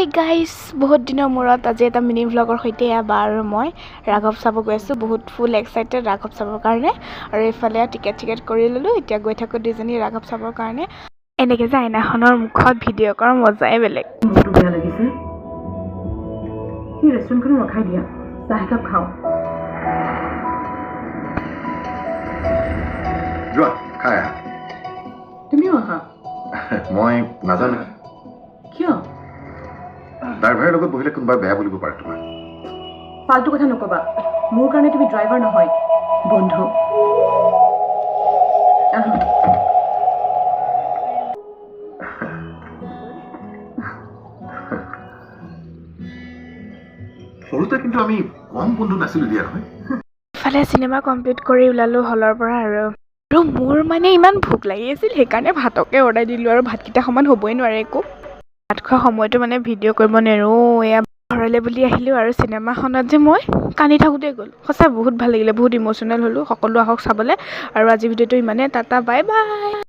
Hey guys, বহুত দিনৰ মূৰত আজি এটা মিনি ভ্লগৰ সৈতে এয়া বা আৰু মই ৰাঘৱ চাব গৈ আছোঁ। বহুত ফুল এক্সাইটেড ৰাঘৱ চাবৰ কাৰণে। আৰু এইফালে টিকেট চিকেট কৰি ল'লোঁ। এতিয়া গৈ থাকোঁ দুইজনী ৰাঘৱ চাবৰ কাৰণে। এনেকৈ যে আইনাখনৰ মুখত ভিডিঅ' কৰাৰ মজাই বেলেগ। মনটো বেয়া লাগিছে। সেই ৰেষ্টুৰেণ্টখনত ৰখাই দিয়া, চাহ একাপ খাওঁ। যোৱা, খাই আহা। তুমিও আহা। মই নাজানো নেকি? কিয়? ড্ৰাইভাৰৰ লগত বহিলে কোনোবাই বেয়া বুলিব পাৰে তোমাক। ফাল্টু কথা নক'বা। মোৰ কাৰণে তুমি ড্ৰাইভাৰ নহয়, বন্ধু। আহা। সৰুতে কিন্তু আমি কম বন্ধু নাছিলো দিয়া নহয়। ইফালে চিনেমা কমপ্লিট কৰি ওলালোঁ হলৰ পৰা আৰু মোৰ মানে ইমান ভোক লাগি আছিল, সেইকাৰণে ভাতকে অৰ্ডাৰ দিলোঁ। আৰু ভাতকেইটা সমান হ'বই নোৱাৰে একো। ভাত খোৱা সময়তো মানে ভিডিঅ' কৰিব নেৰোঁ। এয়া ঘৰলৈ বুলি আহিলোঁ। আৰু চিনেমাখনত যে মই কান্দি থাকোঁতে গ'ল। সঁচাই বহুত ভাল লাগিলে, বহুত ইম'চনেল হ'লোঁ। সকলো আহক চাবলৈ। আৰু আজি ভিডিঅ'টো ইমানেই। Tata, bye bye.